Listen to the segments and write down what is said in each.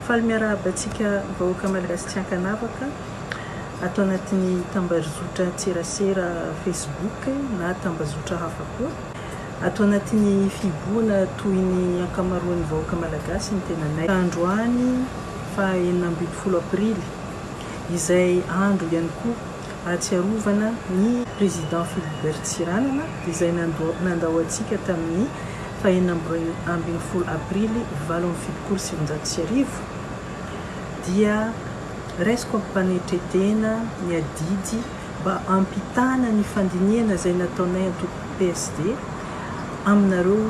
Faly miarahaba antsika vahoaka Malagasy tsy ankanavaka ato anatin'ny tambajotran-tserasera Facebook na tambajotra hafa koa. Ato anatin'ny fihibohana toy ny ankamaroan'ny vahoaka Malagasy ny tenanay. Androany faha 16 aprily izay andro ihany koa ahatsiarovana ny Président Philibert Tsiranana izay nandao antsika tamin'ny faha 16 aprily 1978 dia raisiko amim-panetretena ny adidy mba hampitana ny fandinihana izay nataonay antoko PSD aminareo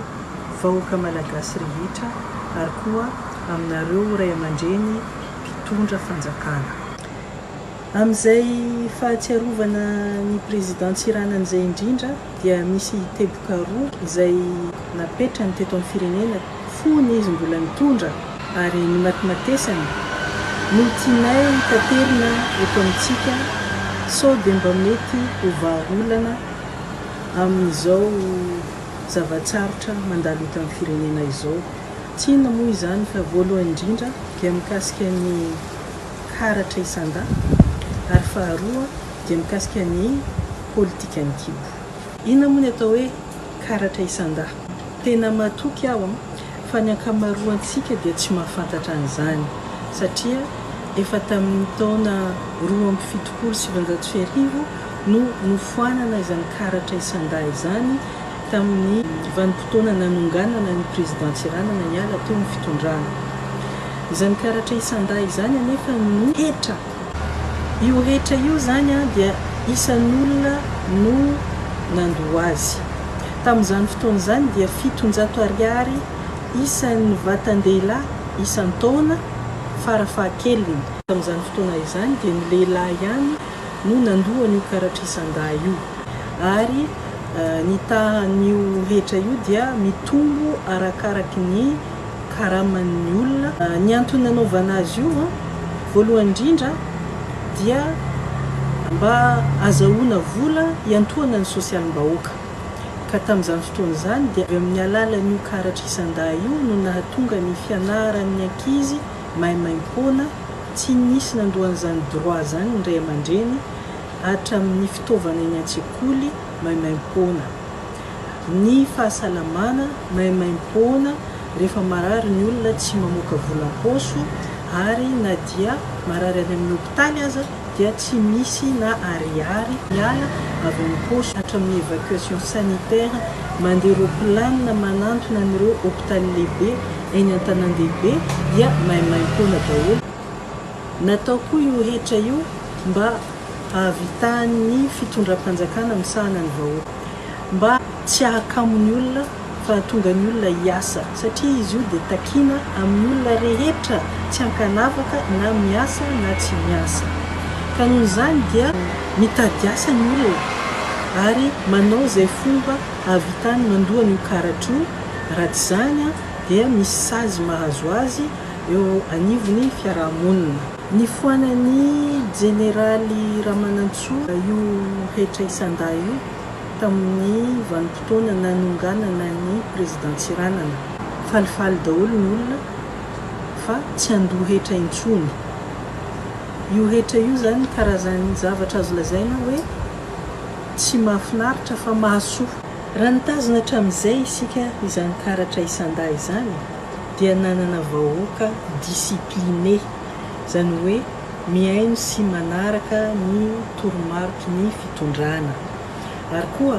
vahoaka Malagasy rehetra ary koa aminareo ray aman-dreny mpitondra fanjakana. Amin'izay fahatsiarovana ny Président Tsiranana izay indrindra dia misy teboka roa izay napetrany teto amin'ny firenena fony izy mbola nitondra ary nimatimatesany no tianay taterina eto amintsika sao dia mba mety ho vahaolana amin'izao zava-tsarotra mandalo eto amin'ny firenena izao. Tsy inona moa izany fa voalohany indrindra dia mikasika ny karatra isan-dahy ary faharoa dia mikasika ny politikan'ny kibo. Inona moa ny atao hoe karatra isan-dahy? Tena matoky aho fa ny ankamaroantsika dia tsy mahafantatra an'izany satria efa tamin'ny taona 1972 no nofoanana izany karatra isan-dahy izany tamin'ny vanim-potoana nanonganana ny Président Tsiranana hiala teo amin'ny fitondrana. Izany karatra isan-dahy izany anefa no hetra. Io hetra io izany dia isan'olona no nandoa azy. Tamin'izany fotoana izany dia 700 ariary isan'ny vatan-dehilahy isan-taona farafahakeliny. Tamin'izany fotoana izany dia ny lehilahy ihany no nandoa an'io karatra isan-dahy io. Ary ny tahan'io hetra io dia mitombo arakaraky ny karaman'ny olona. Ny antony nanaovana azy io, voalohany indrindra dia mba azahoana vola hiantohana ny sosialim-bahoaka. Ka tamin'izany fotoana izany dia avy amin'ny alalan'io karatra isan-dahy io no nahatonga ny fianaran'ny ankizy maimaimpoana, tsy nisy nandoa an'izany droit izany ny ray aman-dreny hatramin'ny fitaovana eny an-tsekoly maimaimpoana. Ny fahasalamana maimaimpoana rehefa marary ny olona tsy mamoaka vola am-paosy ary na dia marary any amin'ny hopitaly aza dia tsy misy na ariary miala avy amin'ny paosy hatramin'ny évacuation sanitaire mandeha roplanina manantona an'ireo hopitaly lehibe eny an-tanàn-dehibe dia maimaimpoana daholo. Natao koa io hetra io mba hahavitan'ny fitondram-panjakana misahana ny vahoaka. Mba tsy hahakamo ny olona fa hahatonga ny olona hiasa satria izy io dia takiana amin'ny olona rehetra tsy ankanavaka na miasa na tsy miasa. Ka noho izany dia mitady asa ny olona ary manao izay fomba hahavitany mandoa an'io karatra io, raha tsy izany dia misy sazy mahazo azy eo anivon'ny fiaraha-monina. Nifoanan'ny Jeneraly Ramanantsoa io hetra isan-dahy io tamin'ny vanim-potoana nanonganana ny Président Tsiranana. Falifaly daholo ny olona fa tsy handoa hetra intsony. Io hetra io izany karazan'ny zavatra azo lazaina hoe tsy mahafinaritra fa mahasoa. Raha nitazona hatramin'izay isika izany karatra isan-dahy izany dia nanana vahoaka discipliné, izany hoe mihaino sy manaraka ny toromariky ny fitondrana. Ary koa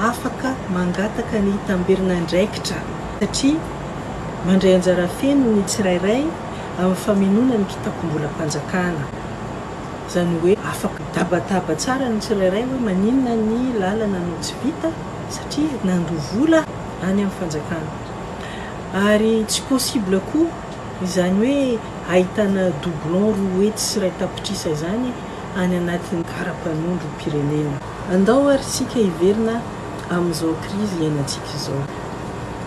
afaka mangataka ny tamberin'andraikitra satria mandray anjara feno ny tsirairay amin'ny famenoana ny kitapom-bolam-panjakana. Izany hoe afaka mitabataba tsara ny tsirairay hoe maninona ny lalana no tsy vita satria nandoa vola any amin'ny fanjakana. Ary tsy possible koa izany hoe ahitana doublon 201 tapitrisa izany any anatin'ny kara-panondrom-pirenena. Andao ary isika hiverina amin'izao krizy iainantsika izao.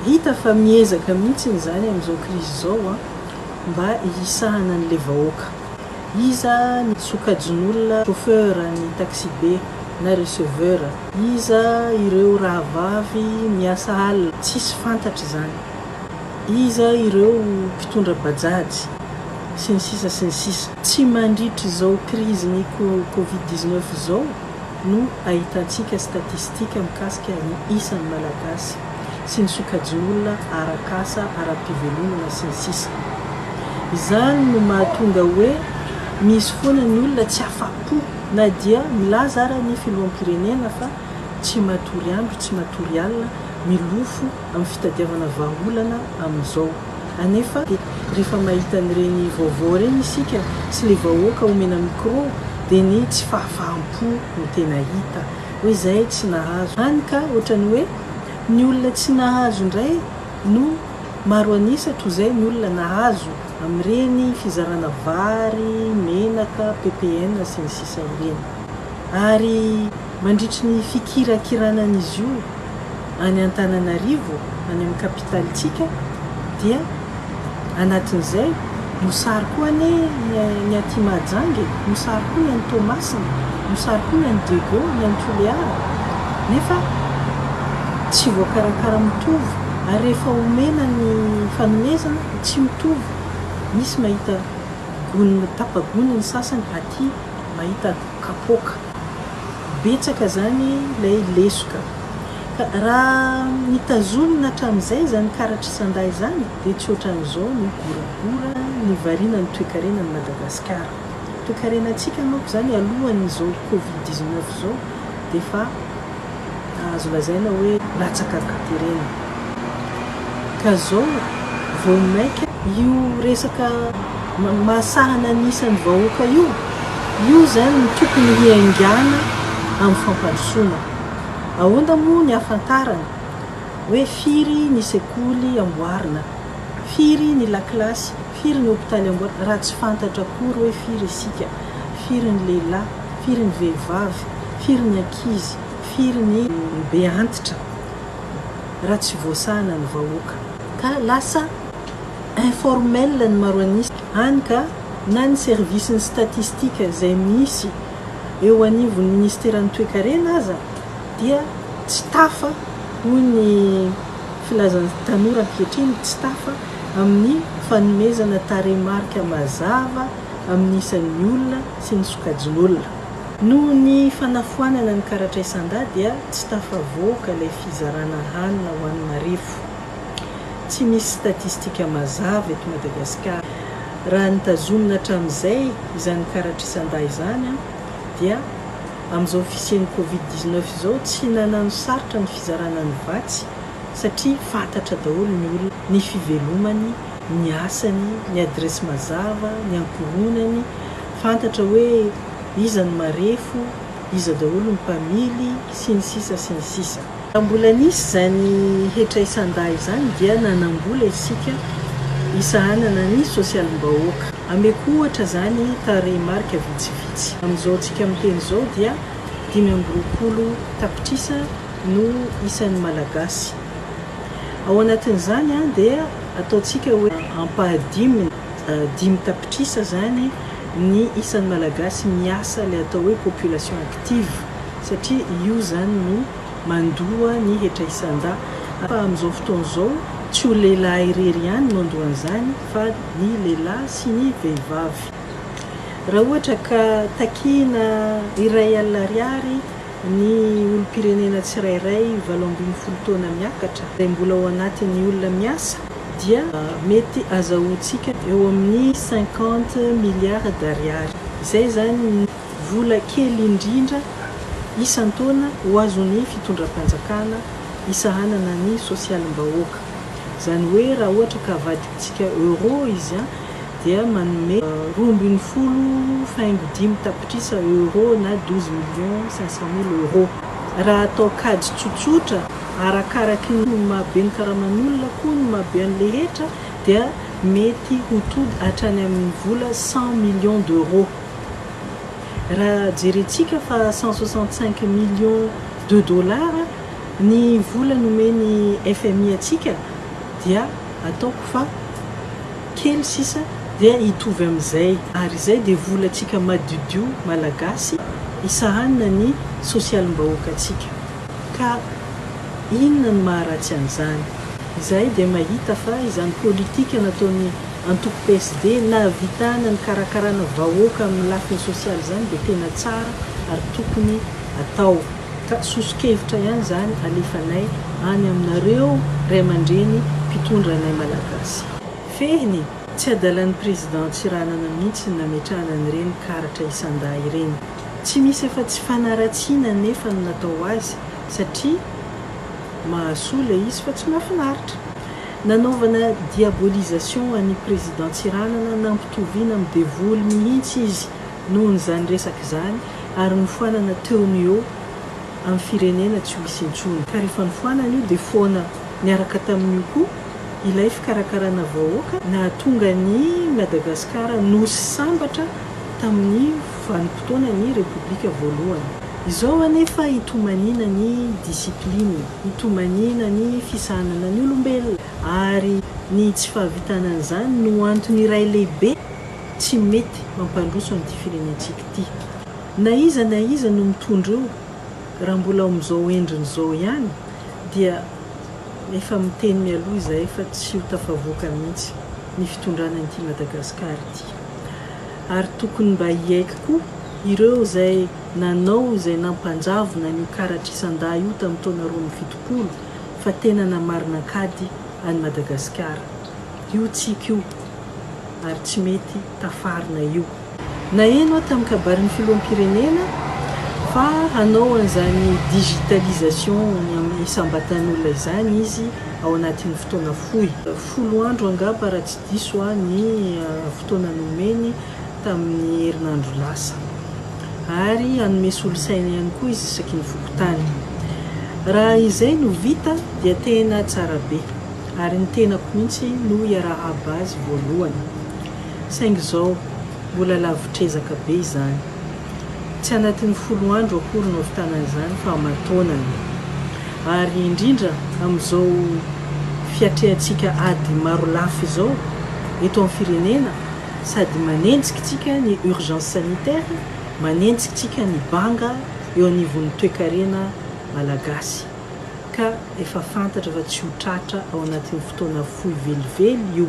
Hita fa miezaka mihitsy izany amin'izao krizy izao mba hisahana an'ilay vahoaka. Iza ny sokajin'olona chauffeur ny taxibe na receveur? Iza ireo rahavavy miasa alina? Tsisy fantatra izany. Iza ireo mpitondra bajaj? sy ny sisa sy ny sisa. Tsy mandritra izao krizin'ny covid 19 izao no ahitantsika statistika mikasika ny isan'ny Malagasy sy ny sokajin'olona arak'asa, ara-pivelomana sy ny sisa. Izany no mahatonga hoe misy foana ny olona tsy afa-po na dia milaza ara ny filoham-pirenena fa tsy matory andro tsy matory alina milofo amin'ny fitadiavana vahaolana amin'izao. Anefa rehefa mahita an'ireny vaovao ireny isika sy le vahoaka omena micro dia ny tsy fahafaham-po no tena hita hoe izay tsy nahazo. Hany ka ohatran'ny hoe ny olona tsy nahazo indray no maro an'isa toy izay ny olona nahazo amin'ireny fizarana vary, menaka, ppn sy ny sisa ireny. Ary mandritry ny fikirakirana an'izy io any Antananarivo, any amin'ny kapitalintsika, dia anatin'izay, mosary koa anie ny aty Mahajanga e, mosary koa ny any Toamasina, mosary koa ny any Diego, ny any Toliara, nefa tsy voakarakara mitovy, ary rehefa omena ny fanomezana tsy mitovy, misy mahita gony tapa-gony ny sasany aty mahita kapoaka. Betsaka izany ilay lesoka. Ka raha nitazomina hatramin'izay izany karatry Sandà izany dia tsy ohatran'izao ny goragora nivarina ny toekarenan'i Madagasikara. Toekarenantsika manko izany alohan'izao covid 19 izao dia efa azo lazaina hoe latsaka an-katerena. Ka zao vao maika io resaka mahasahana ny isan'ny vahoaka io, io zany no tokony hiaingàna amin'ny fampandrosoana. Ahoana moa ny ahafantarana hoe firy ny sekoly amboarina, firy ny lakilasy, firy ny hopitaly amboarina raha tsy fantatra akory hoe firy isika, firy ny lehilahy, firy ny vehivavy, firy ny ankizy, firy ny be antitra raha tsy voasahana ny vahoaka. Ka lasa informel ny maro an'isa, hany ka na ny service-n'ny statistique izay misy eo anivon'ny ministeran'ny toekarena aza dia tsy tafa hoy ny filazan'ny tanora ankehitriny, tsy tafa amin'ny fanomezana tarehimarika mazava amin'ny isan'ny olona sy ny sokajin'olona. Noho ny fanafoanana ny karatra isan-dahy dia tsy tafavoaka ilay fizarana hanina ho an'ny marefo. Tsy misy statistika mazava eto Madagasikara. Raha notazomina hatramin'izay izany karatra isan-dahy izany dia amin'izao fisian'ny covid 19 izao tsy nanano sarotra ny fizarana ny vatsy satria fantatra daholo ny olona, ny fivelomany, ny asany, ny adiresy mazava, ny ankohonany, fantatra hoe iza no marefo, iza daholo ny mpamily, sy ny sisa sy ny sisa. Raha mbola nisy izany hetra isan-dahy izany dia nanam-bola isika hisahanana ny sosialim-bahoaka. Ameko ohatra izany tarehimarika vitsivitsy. Amin'izao tsika miteny izao dia 25 tapitrisa no isan'ny Malagasy. Ao anatin'izany dia ataontsika hoe ampahadiminy, dimy tapitrisa izany ny isan'ny Malagasy miasa ilay atao hoe population active satria io izany no mandoa ny hetra isan-dahy. Fa amin'izao fotoana izao tsy ho lehilahy irery ihany no handoa an'izany fa ny lehilahy sy ny vehivavy. Raha ohatra ka takiana 1000 ariary ny olom-pirenena tsirairay 18 taona miakatra izay mbola ao anatin'ny olona miasa dia mety azahoantsika eo amin'ny cinquante milliards d'ariary. Izay izany ny vola kely indrindra isan-taona ho azon'ny fitondram-panjakana hisahanana ny sosialim-bahoaka. Izany hoe raha ohatra ka avadintsika euro izy dia manome 12 faingo 5 tapitrisa euro na 12 500 000 euros. Raha atao kajy tsotsotra, arakaraky ny mahabe ny karaman'olona koa ny mahabe an'ilay hetra dia mety ho tody hatrany amin'ny vola 100 millions d'euros. Raha jerentsika fa 165 millions de dollars ny vola nomen'ny FMI antsika dia ataoko fa kely sisa dia hitovy amin'izay. Ary izay dia volantsika madiodio malagasy hisahanina ny sosialim-bahoakantsika. Ka inona no maharatsy an'izany? Izahay dia mahita fa izany politika nataon'ny. antoko PSD nahavitana nikarakarana vahoaka amin'ny lafiny sosialy izany dia tena tsara ary tokony atao. Ka soso-kevitra ihany izany alefanay any aminareo ray aman-dreny mpitondra anay Malagasy. Fehiny, tsy adalan'ny Président Tsiranana mihitsy ny nametrahana an'ireny karatra isan-dahy ireny. Tsy misy afa-tsy fanaratsiana anefa no natao azy satria mahasoa ilay izy fa tsy mahafinaritra. Nanaovana diabolisation an'i Président Tsiranana nampitoviana amin'ny devoly mihitsy izy nohon'izany resaka izany ary nofoanana teo no eo amin'ny firenena tsy ho hisy intsony. Ka rehefa nofoanana io dia foana niaraka tamin'io koa ilay fikarakarana vahoaka nahatonga an'i Madagasikara nosy sambatra tamin'ny vanim-potoanan'ny Repoblika voalohany. Izao anefa itomaniana ny discipline, itomaniana ny fisahanana ny olombelona ary ny tsy fahavitana an'izany no antony iray lehibe tsy mety mampandroso an'ity firenentsika ity. Na iza na iza no mitondra eo, raha mbola amin'izao endriny izao ihany dia efa miteny mialoha izahay fa tsy ho tafavoaka mihitsy ny fitondrana an'ity Madagasikara ity. Ary tokony mba hiaiky koa ireo izay nanao izay nampanjavona an'io karatra isan-dahy io tamin'ny taona 72 fa tena namarina an-kady an'i Madagasikara. Io tsika io ary tsy mety tafarina io. Naheno aho tamin'ny kabarin'ny filoham-pirenena fa hanao an'izany digitalisation isam-batan'olona izany izy ao anatin'ny fotoana fohy. Folo andro angamba raha tsy diso aho ny fotoana nomeny tamin'ny herinandro lasa. Ary hanome solosaina ihany koa izy isaky ny fokontany. Raha izay no vita dia tena tsara be. Ary ny tenako mihitsy no hiarahaba azy voalohany. Saingy izao, mbola lavitr'ezaka be izany. Tsy anatin'ny folo andro akory no havitana an'izany fa aman-taonany. Ary indrindra amin'izao fiatrehantsika ady marolafy izao eto amin'ny firenena, sady manenjika tsika ny urgence sanitaire, manenjika tsika ny banga eo anivon'ny toekarena malagasy. Ka efa fantatra fa tsy ho tratra ao anatin'ny fotoana fohy velively io.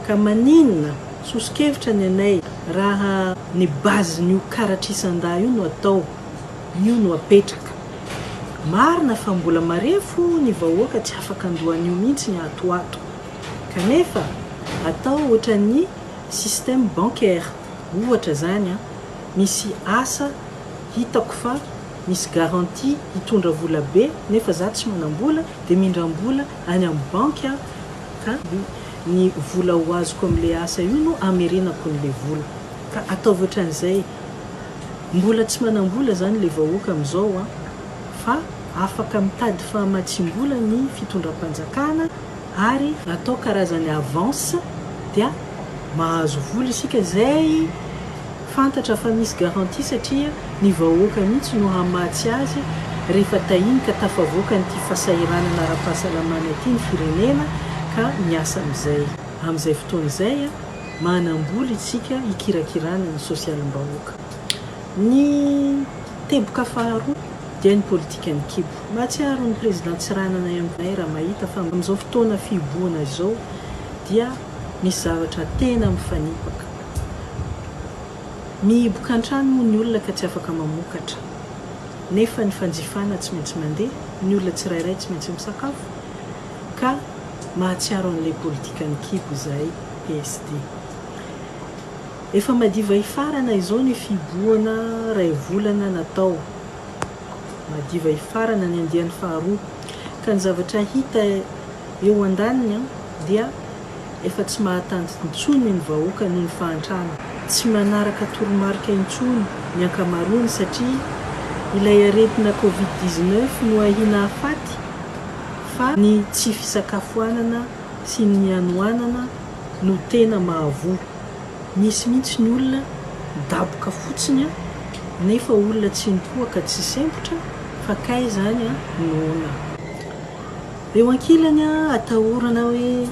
Ka maninona, soso-kevitra ny anay, raha ny base-n'io karatra isan-dahy io no atao, io no apetraka. Marina fa mbola marefo ny vahoaka tsy afaka andoha an'io mihitsy ny ato ho ato. Kanefa atao ohatran'ny système bancaire. Ohatra zany an, misy asa hitako fa misy garantie hitondra vola be nefa za tsy manam-bola dia mindram-bola any amin'ny banky aho ka ny vola ho azoko amin'ilay asa io no amerenako an'ilay vola. Ka ataovy ohatran'izay. Mbola tsy manam-bola izany ilay vahoaka amin'izao an, fa afaka mitady famatsiam-bola ny fitondram-panjakana ary atao karazany avance dia mahazo vola isika izay Fantatra fa misy garantie satria ny vahoaka mihitsy no hamatsy azy rehefa tahiny ka tafavoaka an'ity fasahiranana ara-pahasalamana ity ny firenena ka miasa amin'izay. Amin'izay fotoana izay, manam-bola isika hikirakirana ny sosialim-bahoaka. Ny teboka faharoa dia ny politikan'ny kibo. Mahatsiaro ny Président Tsiranana ihany koa raha mahita fa amin'izao fotoana fihibohana izao dia misy zavatra tena mifanipaka. Mihiboka an-trano moa ny olona ka tsy afaka mamokatra. Nefa ny fanjifana tsy maintsy mandeha, ny olona tsirairay tsy maintsy misakafo, ka mahatsiaro an'ilay politikan'ny kibo izahay PSD. Efa madiva hifarana izao ny fihibohana iray volana natao. Madiva hifarana ny andiany faharoa. Ka ny zavatra hita eo andaniny dia efa tsy mahatanty intsony ny vahoaka noho ny fahantrana. Tsy manaraka toromarika intsony ny ankamaroany satria ilay aretina covid 19 no ahiana hahafaty fa ny tsy fisakafoanana sy ny hanoanana no tena mahavoa. Misy mihitsy ny olona midaboka fotsiny nefa olona tsy nipoaka tsy sempotra fa kay zany noana. Eo ankilany atahorana hoe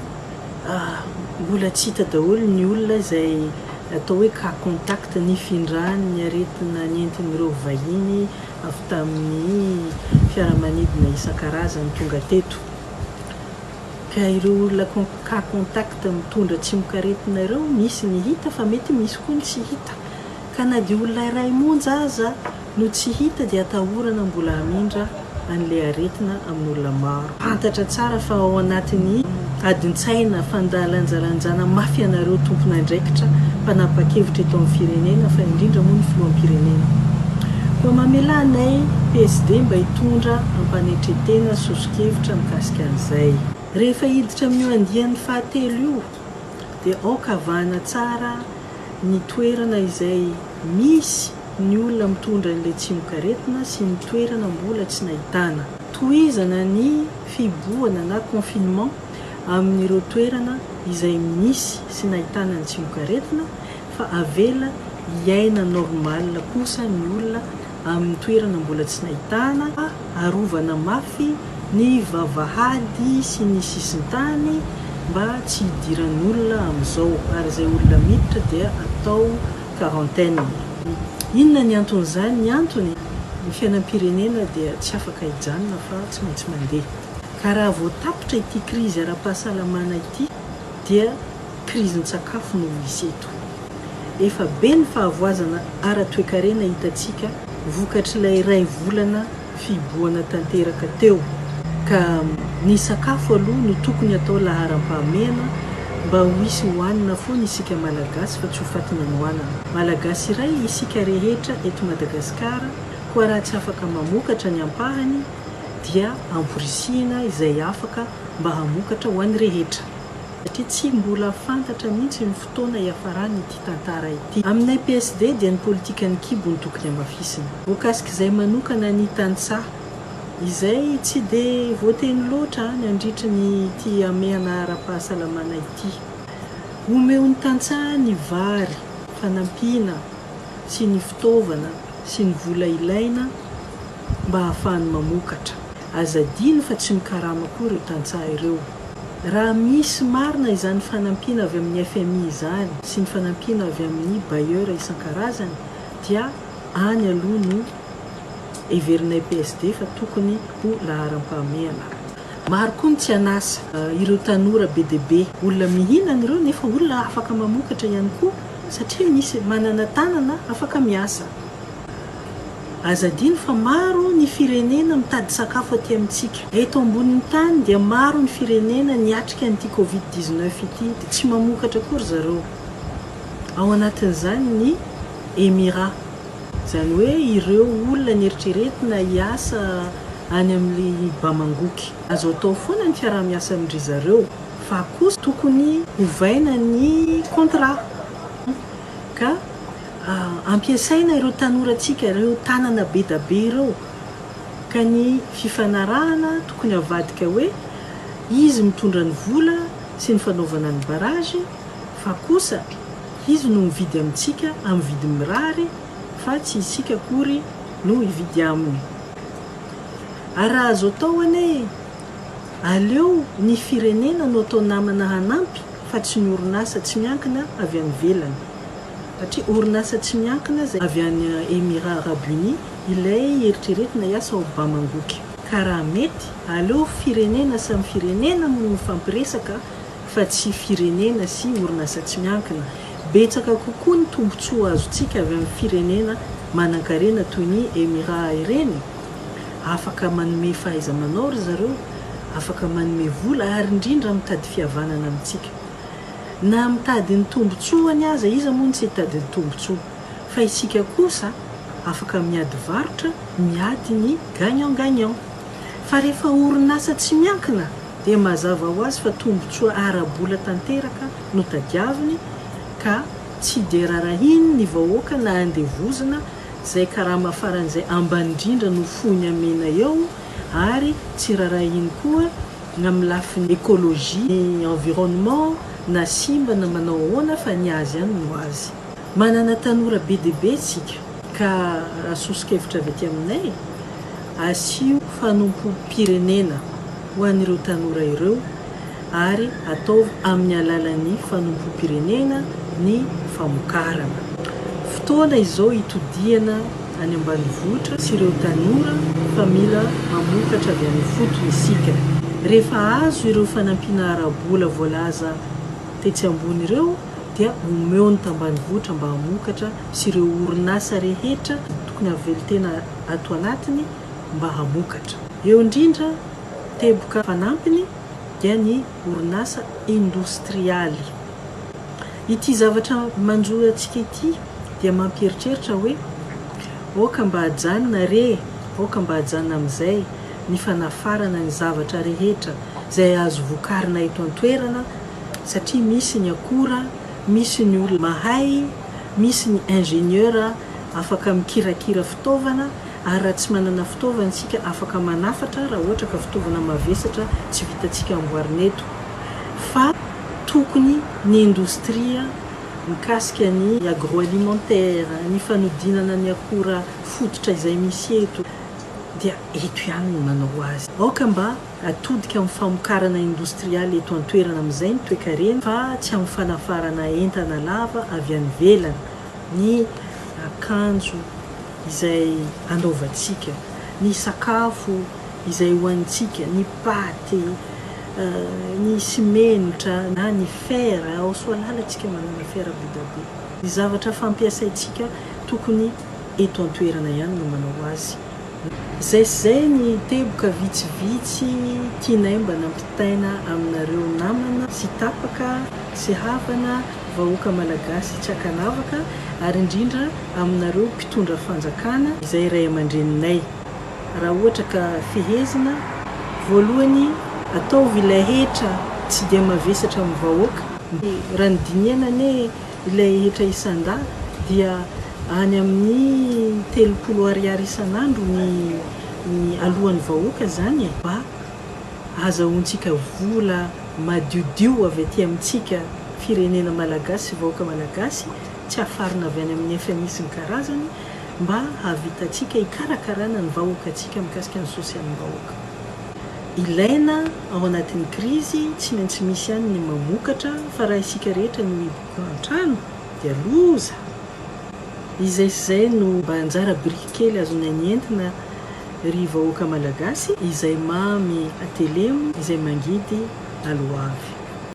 mbola tsy hita daholo ny olona izay atao hoe cas contact nifindran'ny aretina nentin'ireo vahiny avy tamin'ny fiaramanidina isan-karazany tonga teto. Ka ireo olona cas contact mitondra tsimokaretina ireo misy ny hita fa mety misy koa ny tsy hita. Ka na dia olona iray monja aza no tsy hita dia atahorana mbola hamindra an'ilay aretina amin'olona maro. Fantatra tsara fa ao anatin'ny adin-tsaina, fandalanjalanjana mafy ianareo tompon'andraikitra mpanapa-kevitra eto amin'ny firenena fa indrindra moa ny filoham-pirenena. Koa mamelà anay PSD mba hitondra am-panetren-tena soso-kevitra mikasika an'izay. Rehefa hiditra amin'io andiany fahatelo io dia aoka avahana tsara ny toerana izay misy ny olona mitondra an'ilay tsimokaretina sy ny toerana mbola tsy nahitana. Tohizana ny fihibohana na confinement amin'ireo toerana izay misy sy nahitana ny tsimokaretina fa avela hiaina normal kosa ny olona amin'ny toerana mbola tsy nahitana, arovana mafy ny vavahady sy ny sisintany mba tsy hidiran'olona amin'izao ary izay olona miditra dia atao quarantaine. Inona ny anton'izany? Ny antony, ny fiainam-pirenena dia tsy afaka hijanona fa tsy maintsy mandeha. Ka raha vao tapitra ity krizy ara-pahasalamana ity dia krizin-tsakafo no hisy eto. Efa be ny fahavoazana ara-toekarena hitantsika vokatr'ilay iray volana fihibohana tanteraka teo. Ka ny sakafo aloha no tokony atao laharam-pahamehana mba ho hisy hohanina foana isika Malagasy fa tsy ho fatin'ny hanoanana. Malagasy iray isika rehetra eto Madagasikara koa raha tsy afaka mamokatra ny ampahany dia amporisihina izay afaka mba hamokatra ho an'ny rehetra. Satria tsy mbola fantatra mihitsy ny fotoana hiafaran'ity tantara ity. Aminay PSD dia ny politikan'ny kibo no tokony hamafisina. Voakasik'izay manokana ny tantsaha, izay tsy dia voateny loatra nandritry ny ity hamehana ara-pahasalamana ity. Omeo ny tantsaha ny vary, fanampiana, sy ny fitaovana sy ny vola ilaina mba hahafahany mamokatra. Aza adino fa tsy mikarama koa ireo tantsaha ireo. Raha misy marina izany fanampiana avy amin'ny fmi izany sy ny fanampiana avy amin'ny bailleur isan-karazany dia any aloha no heverinay PSD fa tokony ho laharam-pahamehana. Maro koa ny tsy an'asa, ireo tanora be dia be, olona mihinana ireo nefa olona afaka mamokatra ihany koa satria misy manana tanana afaka miasa. Aza adino fa maro ny firenena mitady sakafo aty amintsika. Eto ambonin'ny tany dia maro ny firenena niatrika an'ity covid 19 ity dia tsy mamokatra akory zareo. Ao anatin'izany ny Emirats. Izany hoe ireo olona neritreretina hiasa any amin'ilay Bamangoky. Azo atao foana ny fiaraha-miasa amin-dry zareo fa kosa tokony hovaina ny contrat ka Ampiasaina ireo tanorantsika, ireo tanana be da be ireo, ka ny fifanarahana tokony avadika hoe izy mitondra ny vola sy ny fanaovana ny barrage fa kosa izy no mividy amintsika amin'ny vidiny mirary fa tsy isika akory no hividy aminy. Ary raha azo atao anie aleo ny firenena no atao namana hanampy fa tsy ny orinasa tsy miankina avy any ivelany. Satria orinasa tsy miankina izay avy any Emirats Arabes Unis ilay eritreretina hiasa ao Bamangoky. Ka raha mety, aleo firenena samy firenena no mifampiresaka fa tsy firenena sy orinasa tsy miankina. Betsaka kokoa ny tombotsoa azontsika avy amin'ny firenena manankarena toy ny Emirats ireny. Afaka manome fahaiza-manao ry zareo, afaka manome vola ary indrindra mitady fihavanana amintsika. Na mitady ny tombotsoany aza, iza moa no tsy hitady ny tombotsoa? Fa isika kosa afaka miady varotra, miady ny gagnant gagnant. Fa rehefa orinasa tsy miankina dia mazava ho azy fa tombotsoa ara-bola tanteraka no tadiaviny ka tsy dia rarahiny ny vahoaka na andevozina izay karama faran'izay ambany indrindra no foiny amena eo ary tsy rarahiny koa ny amin'ny lafiny écologie, ny environnement na simba na manao ahoana fa ny azy ihany no azy. Manana tanora be dia be isika ka raha soso-kevitra avy aty aminay, asio fanompoam-pirenena ho an'ireo tanora ireo ary ataovy amin'ny alalan'ny fanompoam-pirenena ny famokarana. Fotoana izao hitodihana any ambanivohitra sy ireo tanora fa mila mamokatra avy any ifotony isika. Rehefa azo ireo fanampiana ara-bola voalaza tetsy ambony ireo dia omeo ny tambanivohitra mba hamokatra sy ireo orinasa rehetra tokony hahavelon-tena ato anatiny mba hamokatra. Eo indrindra teboka fanampiny dia ny orinasa indostrialy. Ity zavatra manjo antsika ity dia mampieritreritra hoe aoka mba hajanona re, aoka mba hajanona amin'izay ny fanafarana ny zavatra rehetra izay azo vokarina eto an-toerana satria misy ny akora, misy ny olona mahay, misy ny ingénieur afaka mikirakira fitaovana ary raha tsy manana fitaovana isika afaka manafatra raha ohatra ka fitaovana mavesatra tsy vitantsika amboarina eto fa tokony ny indostria mikasika ny agroalimentaire, ny fanodinana ny akora fototra izay misy eto dia eto ihany no manao azy. Aoka mba atodika amin'ny famokarana indostrialy eto an-toerana amin'izay ny toekarena fa tsy amin'ny fanafarana entana lava avy any ivelany, ny akanjo izay anaovantsika, ny sakafo izay hohanintsika, ny paty, ny simenitra na ny fer, ao Soalala tsika manana fer be dia be. Ny zavatra fampiasaintsika tokony eto an-toerana ihany no manao azy. Izay sy izay ny teboka vitsivitsy tianay mba nampitaina aminareo namana sy tapaka sy havana vahoaka malagasy tsy ankanavaka ary indrindra aminareo mpitondra fanjakana izay ray aman-dreninay. Raha ohatra ka fehezina, voalohany ataovy ilay hetra tsy dia mavesatra amin'ny vahoaka. Raha ny dinihana anie ilay hetra isan-dahy dia any amin'ny 30 ariary isan'andro ny ny aloan'ny vahoaka izany e! Mba ahazahoantsika vola madiodio avy aty amintsika firenena malagasy sy vahoaka malagasy tsy hafarina avy any amin'ny fmi sy ny karazany mba hahavitantsika hikarakarana ny vahoakantsika mikasika ny sosialim-bahoaka. Ilaina ao anatin'ny krizy tsy maintsy misy ihany ny mamokatra fa raha isika rehetra no hiboka an-trano dia loza! Izay sy izay no mba anjara biriky kely azonay nientina ry vahoaka malagasy, izay mamy atelemo, izay mangidy aloavy.